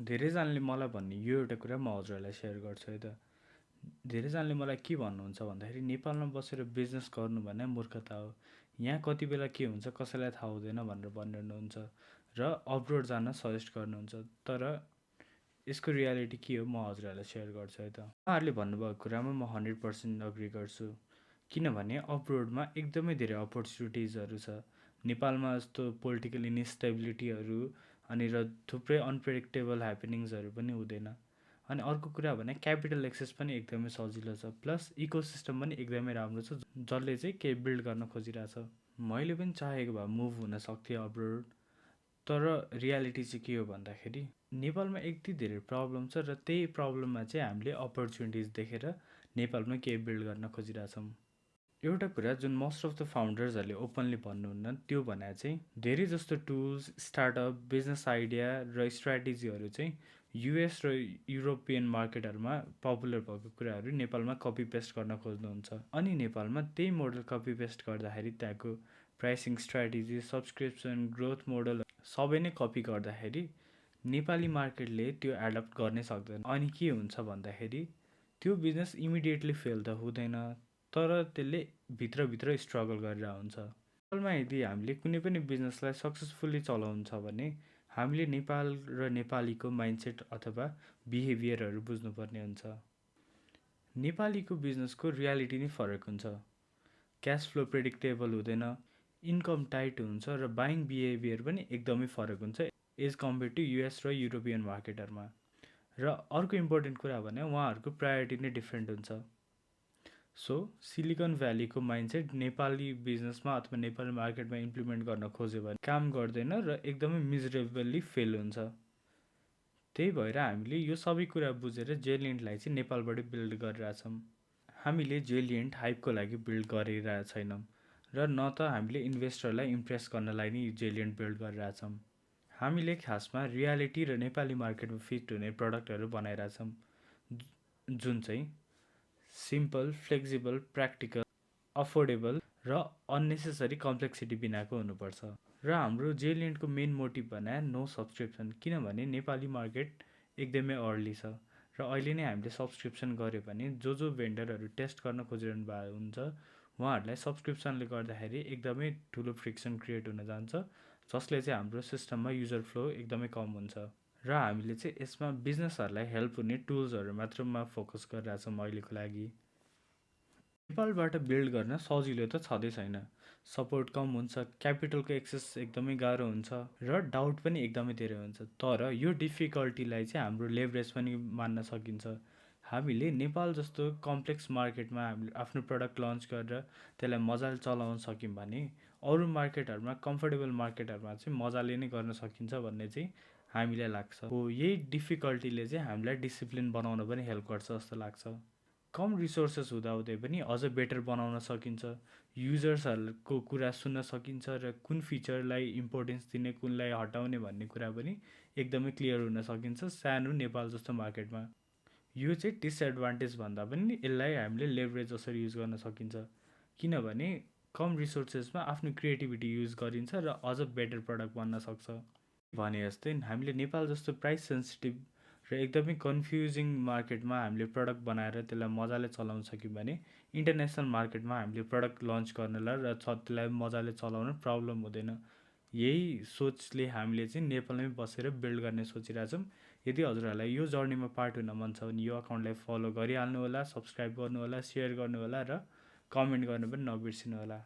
धेरैजनाले मलाई भन्ने यो एउटा कुरा म हजुरहरूलाई सेयर गर्छु है त। धेरैजनाले मलाई के भन्नुहुन्छ भन्दाखेरि नेपालमा बसेर बिजनेस गर्नु भने मूर्खता हो। यहाँ कति बेला के हुन्छ कसैलाई थाहा हुँदैन भनेर भनिरहनुहुन्छ र अब्रोड जान सजेस्ट गर्नुहुन्छ। तर यसको रियालिटी के हो म हजुरहरूलाई सेयर गर्छु है त। उहाँहरूले भन्नुभएको कुरामा म 100% अग्री गर्छु। किनभने अब्रोडमा एकदमै धेरै अपर्च्युनिटिजहरू छ। नेपालमा जस्तो पोलिटिकल इन्स्टेबिलिटीहरू अनि र थुप्रै अनप्रेडिक्टेबल ह्यापनिङ्सहरू पनि हुँदैन। अनि अर्को कुरा भने क्यापिटल एक्सेस पनि एकदमै सजिलो छ, प्लस इकोसिस्टम पनि एकदमै राम्रो छ जसले चाहिँ केही बिल्ड गर्न खोजिरहेछ। मैले पनि चाहेको भए मुभ हुन सक्थेँ अब्रोड, तर रियालिटी चाहिँ के हो भन्दाखेरि नेपालमा यति धेरै प्रब्लम छ र त्यही प्रब्लममा चाहिँ हामीले अपर्च्युनिटिज देखेर नेपालमा केही बिल्ड गर्न खोजिरहेछौँ। एउटा कुरा जुन मोस्ट अफ द फाउन्डर्सहरूले ओपनली भन्नुहुन्न त्यो भने चाहिँ धेरै जस्तो टुल्स, स्टार्टअप, बिजनेस आइडिया र स्ट्राटेजीहरू चाहिँ युएस र युरोपियन मार्केटहरूमा पपुलर भएको कुराहरू नेपालमा कपी पेस्ट गर्न खोज्नुहुन्छ। अनि नेपालमा त्यही मोडल कपी पेस्ट गर्दाखेरि त्यहाँको pricing strategy, subscription, growth model सबै नै कपी गर्दाखेरि नेपाली मार्केटले त्यो एडप्ट गर्नै सक्दैन। अनि के हुन्छ भन्दाखेरि त्यो बिजनेस इमिडिएटली फेल त हुँदैन, तर त्यसले भित्रभित्र स्ट्रगल गरेर हुन्छ। नेपालमा यदि हामीले कुनै पनि बिजनेसलाई सक्सेसफुल्ली चलाउनु छ भने हामीले नेपाल र नेपालीको माइन्डसेट अथवा बिहेभियरहरू बुझ्नुपर्ने हुन्छ। नेपालीको बिजनेसको रियालिटी नै फरक हुन्छ। क्यास फ्लो प्रेडिक्टेबल हुँदैन, इन्कम टाइट हुन्छ र बाइङ बिहेभियर पनि एकदमै फरक हुन्छ एज कम्पेयर टु युएस र युरोपियन मार्केटहरूमा। र अर्को इम्पोर्टेन्ट कुरा भने उहाँहरूको प्रायोरिटी नै डिफ्रेन्ट हुन्छ। सो सिलिकन भ्यालीको माइन्डसेट नेपाली बिजनेसमा अथवा नेपाली मार्केटमा इम्प्लिमेन्ट गर्न खोज्यो भने काम गर्दैन र एकदमै मिजरेबल्ली फेल हुन्छ। त्यही भएर हामीले यो सबै कुरा बुझेर जेलिएन्टलाई चाहिँ नेपालबाटै बिल्ड गरिरहेछौँ। हामीले जेलिएन्ट हाइपको लागि बिल्ड गरिरहेको छैनौँ र न त हामीले इन्भेस्टरलाई इम्प्रेस गर्नलाई नै जेलिएन्ट बिल्ड गरिरहेछौँ। हामीले खासमा रियालिटी र नेपाली मार्केटमा फिट हुने प्रडक्टहरू बनाइरहेछौँ जुन चाहिँ सिम्पल, फ्लेक्सिबल, प्र्याक्टिकल, अफोर्डेबल र अन्नेसेसरी कम्प्लेक्सिटी बिनाको हुनुपर्छ। र हाम्रो जेलिएन्टको मेन मोटिभ भने नो सब्सक्रिप्सन, किनभने नेपाली मार्केट एकदमै अर्ली छ र अहिले नै हामीले सब्सक्रिप्सन गऱ्यो भने जो भेन्डरहरू टेस्ट गर्न खोजिरहनु भएको हुन्छ उहाँहरूलाई सब्सक्रिप्सनले गर्दाखेरि एकदमै ठुलो फ्रिक्सन क्रिएट हुन जान्छ, जसले चाहिँ हाम्रो सिस्टममा युजर फ्लो एकदमै कम हुन्छ। र हामीले चाहिँ यसमा बिजनेसहरूलाई हेल्प हुने टुल्सहरू मात्रमा फोकस गरिरहेछौँ अहिलेको लागि। नेपालबाट बिल्ड गर्न सजिलो त छँदै छैन। सपोर्ट कम हुन्छ, क्यापिटलको एक्सेस एकदमै गाह्रो हुन्छ र डाउट पनि एकदमै धेरै हुन्छ। तर यो डिफिकल्टीलाई चाहिँ हाम्रो लेभरेज पनि मान्न सकिन्छ। हामीले नेपाल जस्तो कम्प्लेक्स मार्केटमा हामीले आफ्नो प्रडक्ट लन्च गरेर त्यसलाई मजाले चलाउन सक्यौँ भने अरू मार्केटहरूमा, कम्फर्टेबल मार्केटहरूमा चाहिँ मजाले नै गर्न सकिन्छ भन्ने चाहिँ हामीलाई लाग्छ। हो, यही डिफिकल्टीले चाहिँ हामीलाई डिसिप्लिन बनाउन पनि हेल्प गर्छ जस्तो लाग्छ। कम रिसोर्सेस हुँदाहुँदै पनि अझ बेटर बनाउन सकिन्छ, युजर्सहरूको कुरा सुन्न सकिन्छ र कुन फिचरलाई इम्पोर्टेन्स दिने, कुनलाई हटाउने भन्ने कुरा पनि एकदमै क्लियर हुन सकिन्छ सानो नेपाल जस्तो मार्केटमा। यो चाहिँ डिसएडभान्टेज भन्दा पनि यसलाई हामीले लेभरेज जसरी युज गर्न सकिन्छ, किनभने कम रिसोर्सेसमा आफ्नो क्रिएटिभिटी युज गरिन्छ र अझ बेटर प्रडक्ट बन्न सक्छ। भने जस्तै हामीले नेपाल जस्तो प्राइस सेन्सिटिभ र एकदमै कन्फ्युजिङ मार्केटमा हामीले प्रडक्ट बनाएर त्यसलाई मजाले चलाउन सक्यौँ भने इन्टरनेसनल मार्केटमा हामीले प्रडक्ट लन्च गर्नलाई र त्यसलाई मजाले चलाउन प्रब्लम हुँदैन। यही सोचले हामीले चाहिँ नेपालमै बसेर बिल्ड गर्ने सोचिरहेछौँ। यदि हजुरहरूलाई यो जर्नीमा पार्ट हुन मन छ भने यो अकाउन्टलाई फलो गरिहाल्नु होला, सब्सक्राइब गर्नु होला, सेयर गर्नु होला र कमेन्ट गर्नु पनि नबिर्सिनु होला।